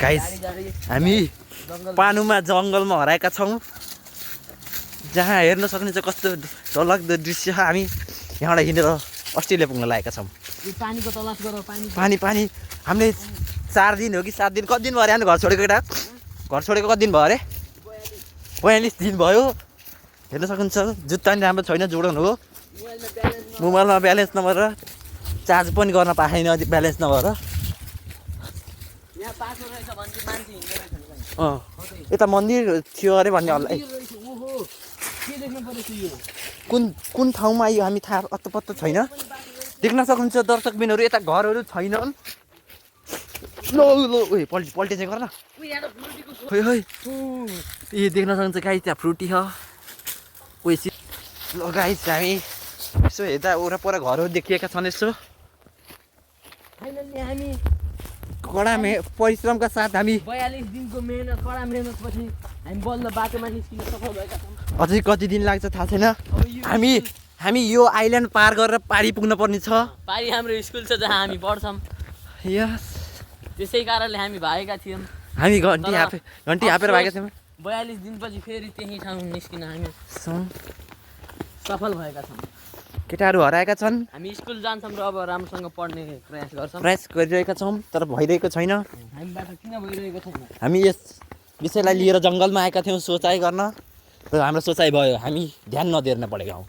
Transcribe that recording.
guys हामी पानुमा जङ्गलमा हराएका छौँ जहाँ हेर्न सक्नुहुन्छ कस्तो डरलाग्दो दृश्य हामी यहाँबाट हिँडेर अस्ट्रेलिया पुग्न लागेका छौँ पानीको तलास गर पानी पानी हामीले 4 दिन हो कि 7 दिन कति दिन भयो अरे घर छोडेको केटा घर छोडेको कति दिन भयो अरे 42 दिन भयो हेर्न सक्नुहुन्छ जुत्ता पनि राम्रो छैन जोडाउनु हो मोबाइलमा ब्यालेन्स नभएर चार्ज पनि गर्न पाएन ब्यालेन्स नभएर यता मन्दिर थियो अरे भन्ने होला कुन ठाउँमा आयो हामी थाहा अत्तो छैन देख्न सक्नुहुन्छ दर्शकबिनहरू यता घरहरू छैनन् लो पल्टे चाहिँ गर्न खोइ खोइ ए देख्न सक्नुहुन्छ गाई त्यहाँ फ्रुटी छ कोही लो गाई हामी यसो हेर्दा वरपर घरहरू देखिएका छन् यसो हामी कडा परिश्रमका साथ हामी 42 दिनको मेहनत कडा मेहनतपछि हामी बल्ल बाटोमा निस्किन सफल भएका छौँ अझै कति दिन लाग्छ थाहा छैन हामी यो आइल्यान्ड पार गरेर पारी पुग्न पर्ने छ पारी हाम्रो स्कुल छ जहाँ हामी पढ्छौँ यस त्यसै कारणले हामी भागेका थियौँ हामी घन्टी हापेर भागेका थियौँ 42 दिनपछि फेरि त्यही ठाउँ निस्किन हामी सफल भएका छौँ केटाहरू हराएका छन् हामी स्कुल जान्छौँ र अब राम्रोसँग पढ्ने प्रयास गरिरहेका छौँ तर भइरहेको छैन हामीबाट किन भइरहेको छैन हामी यस विषयलाई लिएर जङ्गलमा आएका थियौँ सोचाइ गर्न र हाम्रो सोचाइ भयो हामी ध्यान नदिएर पढेका हौँ